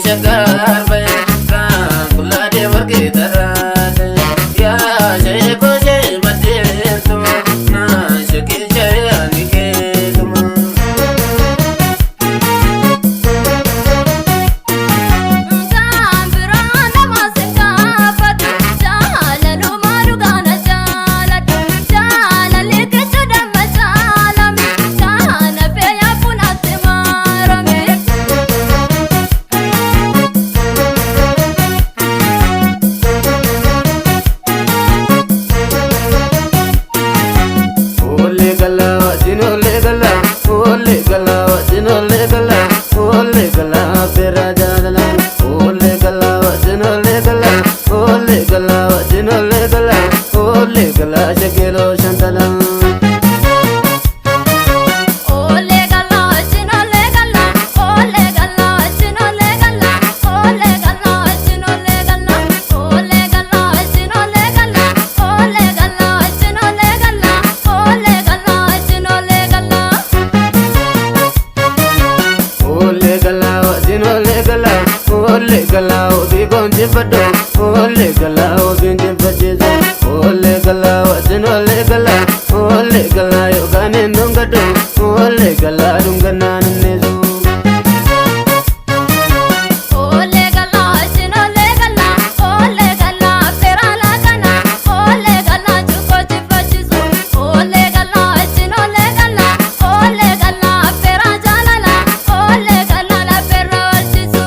Shaggar ba'e kan qullaadee warqee tarraate. Yaa sheekoo shee maddeessuma naa shakii shee ani keetuma. Kan biraa nama si gaafatu jaalaluma dhugaana jaaladhu jaalalli kichu damma jaalame kana feeyaa funaatti maarame. Olle gala wajjin olle gala olle gala wajjin olle gala olle gala fira jaalala olle gala wajjin olle gala olle gala wajjin olle gala olle gala shakeloo shantala. Olee galaa wajjin olee galaa olee galaa wajjin olee galaa olee galaa wajjin olee galaa olee galaa wajjin olee galaa olee galaa wajjin olee galaa olee galaa wajjin olee galaa. Olle gala wajjin olle gala olle gala obii goonjifadhu olle gala obiin jibbachiisu olle gala wajjin olle gala olle gala yookaan hin dhungadhu olle gala dhungannaan innisu. Olee galaa wajjin olee galaa olee galaa feerala kana olee galaa cuukkoo jibbachiisu olee galaa wajjin olee galaa olee galaa feera jaalala olee galaa lafeera walchisu.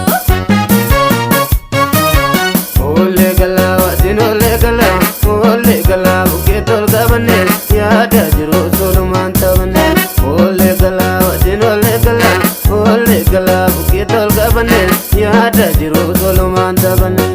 Olle gala wajjin olle gala olle gala bukkee tol qabanne yaada jiru solumaan taphanne olle gala wajjin olle gala olle gala bukkee tol qabanne yaada jiru solumaan taphanne.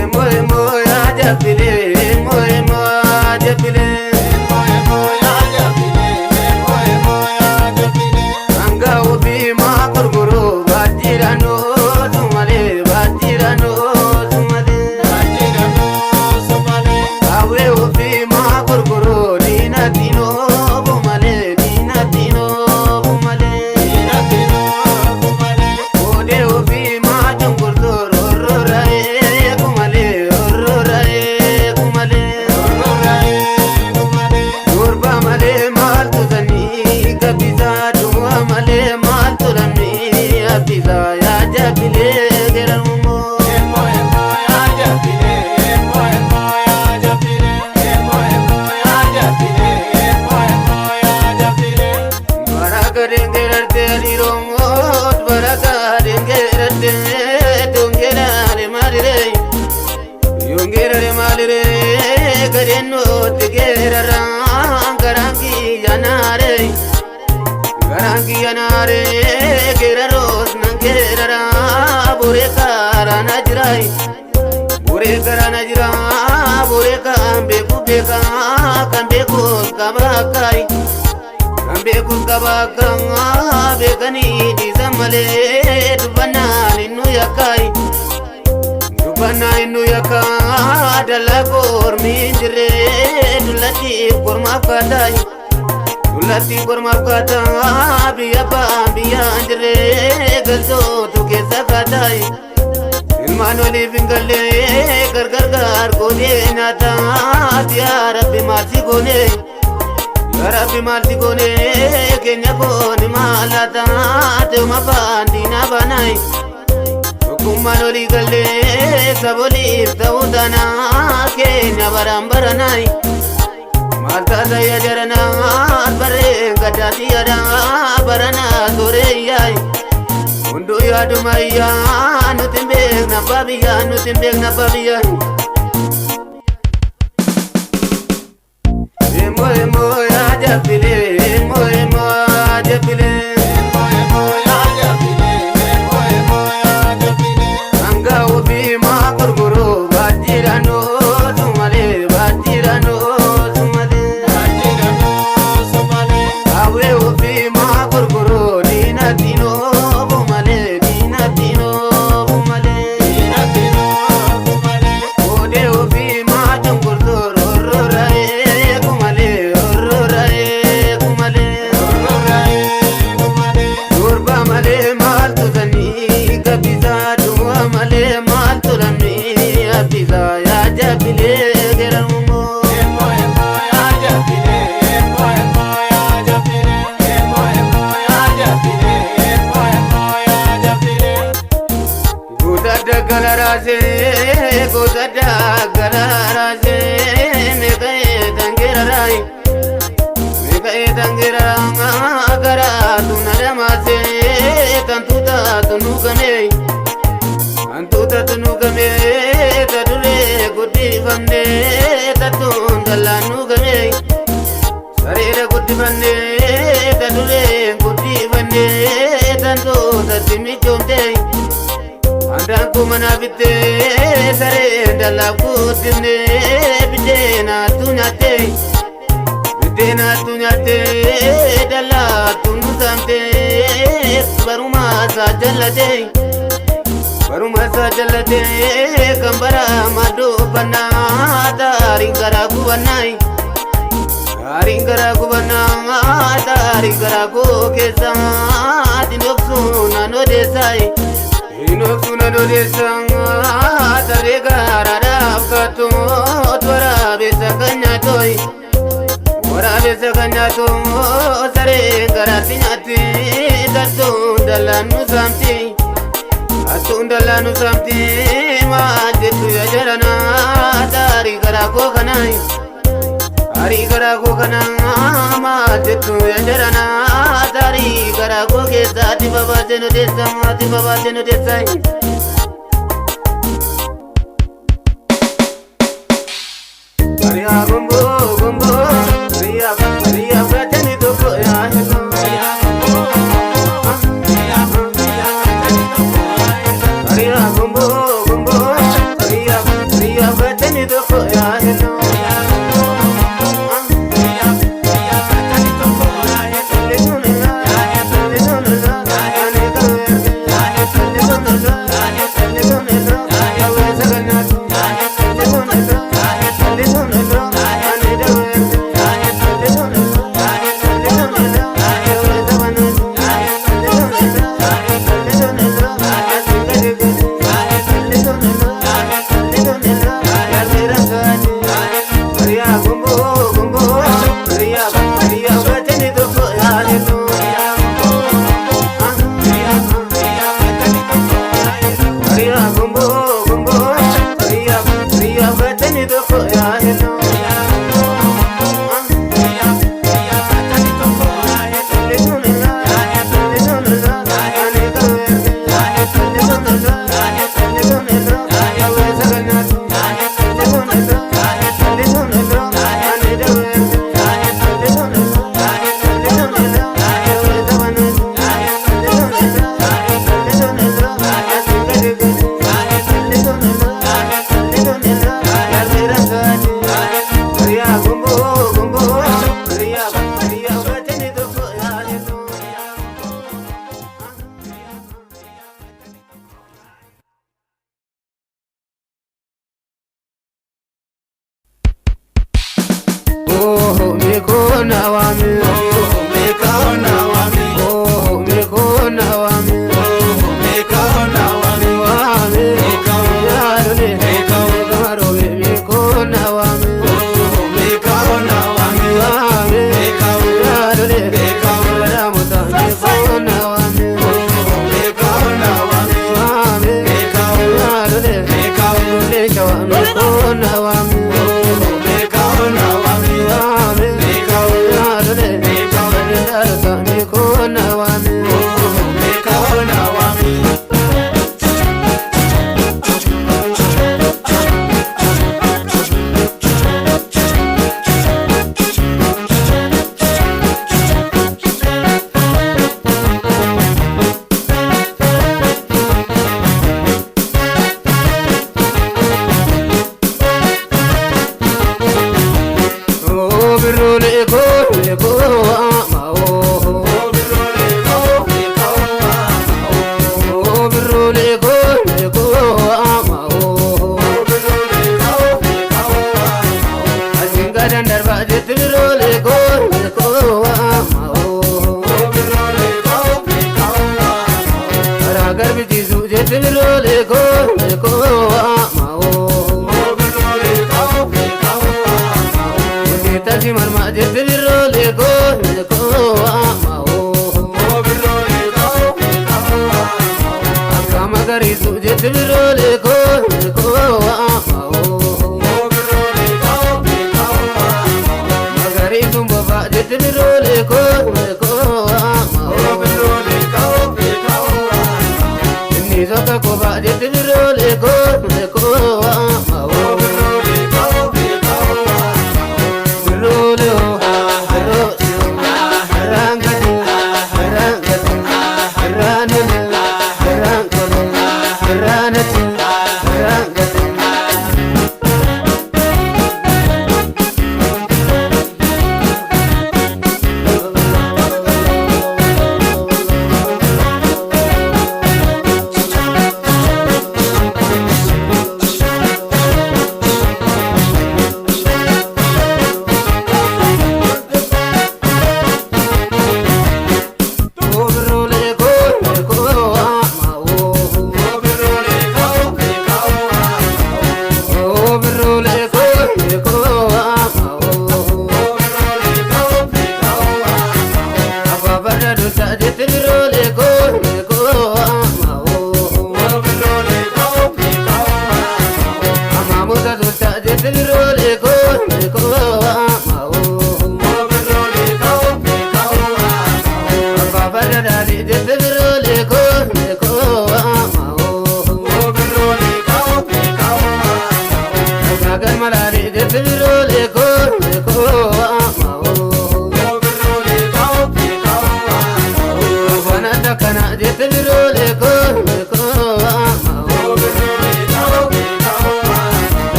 Emo emo ya jabile, emo emo ya jabile. Anga ofi ma gurguru baajjirano sumale, baajjirano sumale. Awe ofi ma gurguru diina tino bumale, diina tino bumale. Ode ofi ma cunqurtu rorrorae kumale, rorrorae kumale. Durba malee maaltu sanii gabbisaa, du'a malee maaltu lammii abbisaa, yaa jabbilee geramumoo. Baraka dengerarte adiromoot, baraka dengerarte dongerare maalire, yongerare maalire, gadeenootti geeraraan garaan kiyyanaare, garaan kiyyanaare, geeraroos nan geeraraa, boree karaa na jiraay. Boree karaa na jiraa, boree kan beeku beekaa, kan beekus qabaakaayi. Kan beekus qabaakaa, beekanii dhiisan malee dubbannaan innu yakkaayi. Dubbannaan innu yakkaa, dallaa kormi hin jirree dullattiif kormaaf kaataayi. Dullattiif kormaaf kaataa, biyya ba'aan biyya hin jirree galtootu keessa kaataayi. Ilmaan waliif hin galle gargar gaar goonee nyaataa, yaa Rabbi maal si goone? Yaa Rabbi maal si goone? Keenya kooni maal laata? Teuma afaan diinaa baanaay. Tokkummaan olii gallee saboliif ta'uu taanaa keenya baraan baranaay. Maal taata yaa jaranaa, barreen gaddaati yaada baranaa sooreyyaay. Hunduu yaaduma iyyaa, nuti hin beekna abbaa biyyaa, nuti hin beekna abbaa biyyaa. Emo emo yaa jabbilee, emo emo yaa jabbilee. Anga ofii maa gurguru baajjirannoo sumalee, baajjirannoo sumalee. Awwee ofii maa gurguru diina tinoo bumalee, diina tinoo bumalee. Oodee ofii maa cunqurtu rorroraa'ee kumalee, rorroraa'ee kumalee. Durba malee maaltu sanii gabbisaa, du'a malee maaltu lammii abbisaa, yaa jabbilee geramumoo. Goota daggala raasee, goota daggala raasee, meeqa'ee tangeeraraayi. Meeqa'ee tangeeraraa, garaatu na dhamaasee, tantuuta tunuugamee. Hantuuta tunuugamee, taduree guddifamnee, tattuun dallaan nuugamee. Sareera guddifannee, taduree guddifannee, tantuutatti michoomtee. Handaan manaa bittee, sareen dallaaf guddifnee, biddeenaatu nyaattee. Biddeenaatu nyaattee, dallaatu nu saamtee, barumaa isaa jallatee. Baruma isaa jallatee kan bara madduu uffannaa, taariin garaa gubannaayi. Taariin garaa gubannaa, taariin garaa koo keessaa dinoksuu nan odeessaayi. Dinoksuu nan odeessaa, tarree garaadhaaf kaattu waraabessa kan nyaatooyi. Waraabessa kan nyaatu sareen garaatti nyaatti, tattuun dallaan nu saamti. Hattuun dallaan nu saamti, maal jettu yaa jaranaa, taarii garaa koo kanaayi. Taarii garaa koo kanaa, maal jettu yaa jaranaa, taarii garaa koo keessaatti babaasee nu deessa, ati babaasee nu deessa. Ariyaa gomboo gomboo, ariyaa ariyaa gaachani tokko yaa hedduu. Ariyaa gomboo gomboo, ariyaa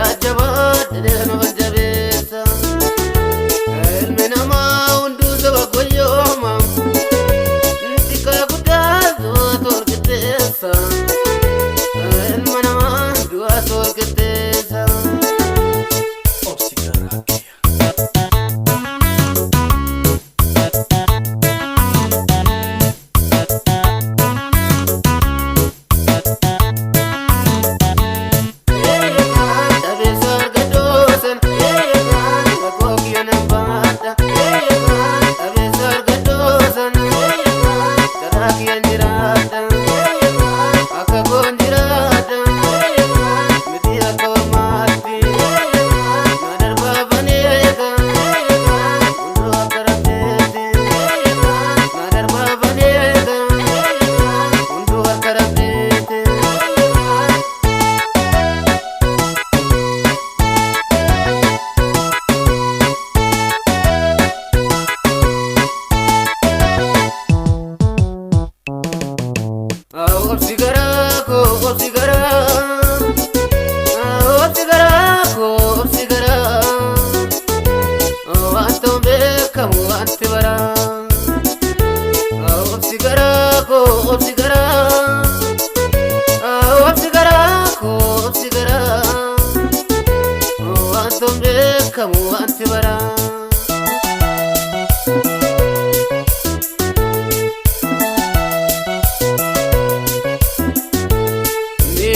Jajjabaa nama jabeessa. Ilmi namaa hunduu saba goyooma. Xiqqaa guddaa du'a torkiteessa. Ilma namaa du'a torkiteessa. Obsi garaa kiyya. Dhabeessa argadhoosan rakkoo kiyya nan baadha. Dhabeessa argadhoosan karaa kiyyan jiraadha. Akka koon jiraadha miti akka ormaatti. Na darbaa baneeka hunduu akka rabbeeti. Na darbaa baneeka hunduu akka rabbeeti. Obsi garaa koo obsi garaa, obsi garaa koo obsi garaa, waan ta'uun beekamu wanti baraa. Obsi garaa koo obsi garaa, obsi garaa koo obsi garaa, waan ta'uun beekamu wanti baraa.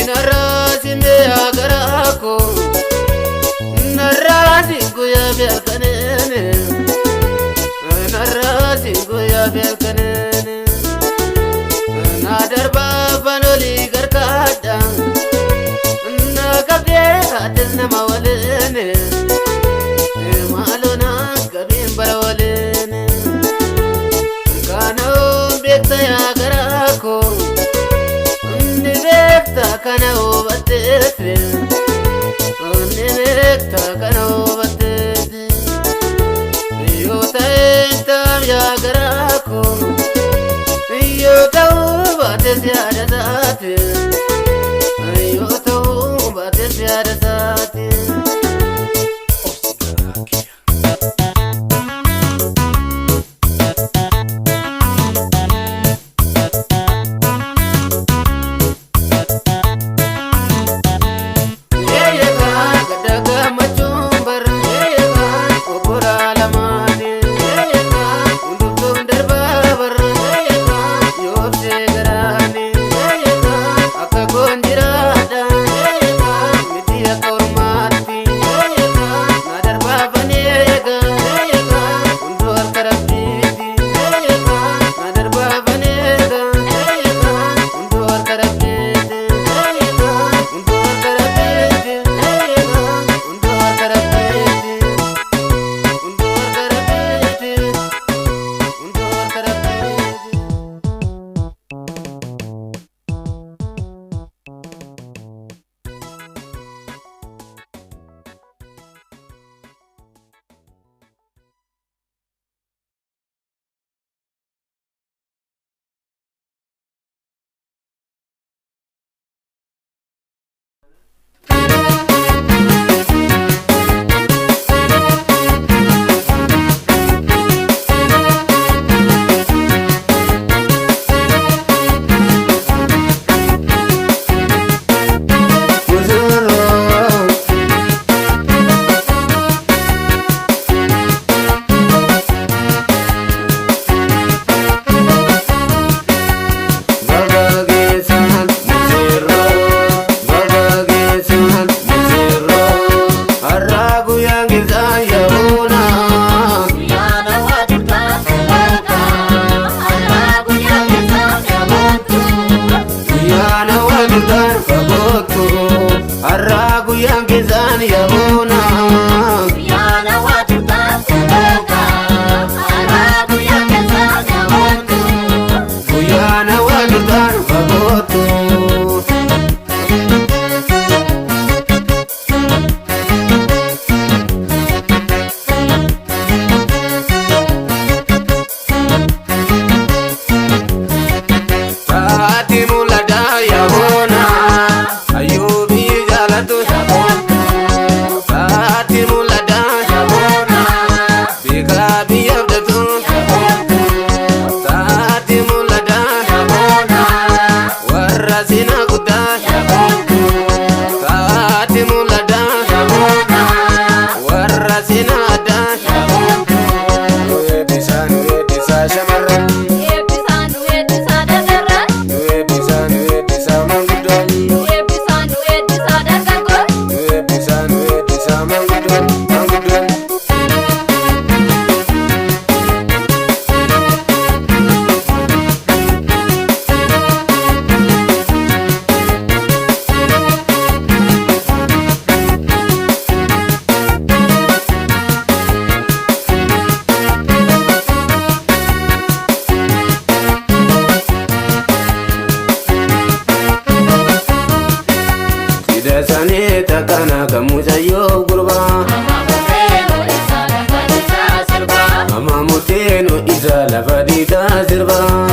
Narraasi mi'a garaa koo, narraasi guyyaa beekaneene, narraasi guyyaa beekaneene. Na darbaa fanolii gargaadha, na qabdee haadha nama waliine, maaloo na qabiin bara waliine. Kana beekta yaa garaa koo. Ni beekta kana hubatteeti. Ni beekta kana hubatteeti. Yoo ta'e taam yaa garaa koo. Yoo ta'uu baates yaada taate. Yoo ta'uu baates yaada taate. Obsi garaa kiyya. Gadda gammachuun bara obboraa lamaati. Hundumtuun darbaa bara yoobsee garaani. Akka koon jiraadha miti akka ormaatti. Na darbaa baneega hunduu harka rabbiiti. Na darbaa baneega hunduu harka rabbiiti. Hunduu harka rabbiiti. Hunduu harka rabbiiti. Hunduu harka rabbiiti. Hunduu harka rabbiiti. Musurroo. Baga geessan musurroo, baga geessan musurroo, har'a guyyaan keessan yaa'uuna. Guyyaana waa turtan fagootu, har'a guyyaan keessan yaa'uuna. Guyyaana waa turtan fagootu. Taati mul'ataa yaa'uuna, ayyuu biyyi jaalatu yaa'uuna. Yoo gurbaa. Mama muteenu isa lafa dhiitaa sirbaa.